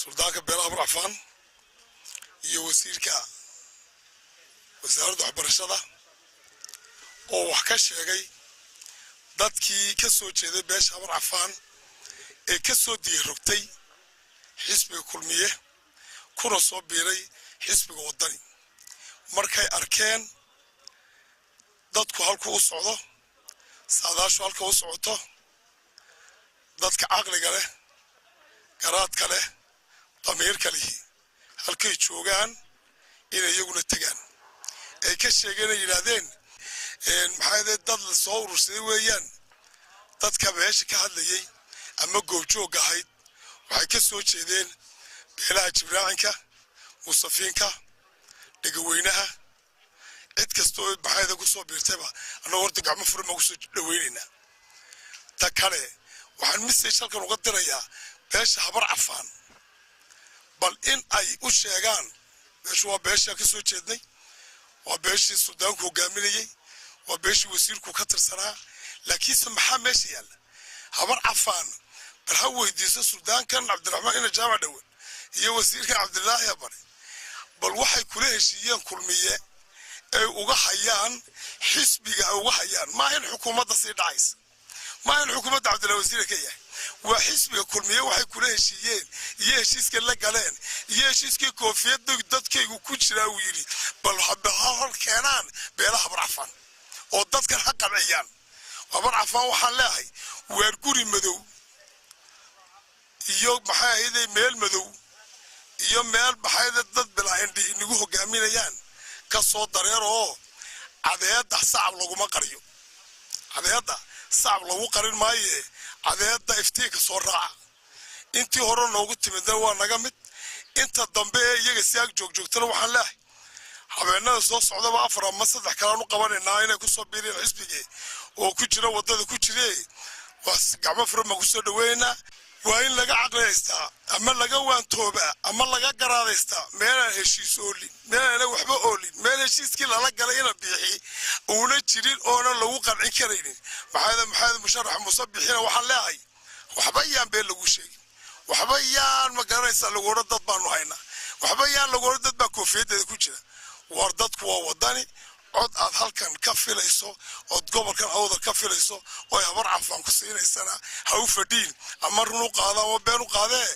Suldaanka beelaha Habar Cafaan iyo wasiirka wasaaradda waxbarashada oo wax ka sheegay dadkii ka soo jeeday beesha Habar Cafaan ee ka soo diirogtay xisbiga Kulmiye kuna soo biiray xisbiga Waddani, markay arkeen dadku halkuu u socdo, saadaashu halka u socoto, dadka caqliga leh, garaadka leh, damiirka lihi halkay joogaan inay iyaguna tegaan, ay ka sheegeen ay yidhaahdeen maxaa dad la soo urursaday weeyaan. Dadka meesha ka hadlayey ama goobjoogga ahayd waxay ka soo jeedeen beelaha Jibraacinka, Musafiinka, Dhegaweynaha, cid kastoo maxayda ku soo biirtayba. Annagoo horta gacmo furan baan kusoo dhaweynaynaa. Ta kale, waxaan message halkan uga dirayaa beesha Habar Cafaan, bal in ay u sheegaan beeshu waa beeshaan ka soo jeednay, waa beeshii suldaanku hogaaminayey, waa beeshii wasiirku ka tirsanaa, laakiinse maxaa meesha yaalla? Habar Cafaan bal ha weydiiso suldaankan Cabdiraxmaan ina Jaamac Dhowe iyo wasiirkan Cabdilaahi Abare, bal waxay kula heshiiyeen Kulmiye ay uga hayaan xisbiga, ay uga hayaan. Maaha in xukuumadda sii dhacaysa, maaha in xukuumadda Cabdillahi wasiire ka yahay, waa xisbiga Kulmiye waxay kula heshiiyeen iyo heshiiskay la galeen iyo heshiiskii koofiyadda dadkaygu ku jiraa uu yidhi. Bal ha hor keenaan beelaha Habar Cafaan oo dadkan ha qanciyaan. Habar Cafaan waxaan leeyahay, waar guri madow iyo maxay ahayday meel madow iyo meel maxayda dad bilaa indhi inagu hogaaminayaan ka soo dareer oo cadeedda sacab laguma qariyo, cadeedda sacab lagu qarin maaye, cadeedda iftiinka soo raaca. Intii hore noogu timidna waa naga mid, inta dambe ee iyaga si ag joogjoogtana waxaan leehay habeenada soo socdaba afar ama saddex kalaan u qabanaynaa inay kusoo biireen xisbigii oo ku jira waddada ku jire. Waa gacmo furan baan kusoo dhaweynaynaa. Waa in laga caqliyaystaa ama laga waantoobaa ama laga garaadaystaa meelaan heshiis oolin, meelaana waxba oolin, meel heshiiskii lala galay ina biixi uuna jirin oonan lagu qancin karaynin. Maxaa musharax Muuse Bixina waxaan leehay, waxba yaan been lagu sheegin, waxba yaan ma garanaysaa lagu odhan dad baanu haynaa, waxba yaan lagu odhan dad baa koofiyadeeda ku jira. War dadku waa Wadani. Cod aad halkan ka filayso ood gobolkan Awdal ka filayso oo ay Habar Cafaan ku siinaysana ha u fadhiin, ama run u qaada ama been u qaadee.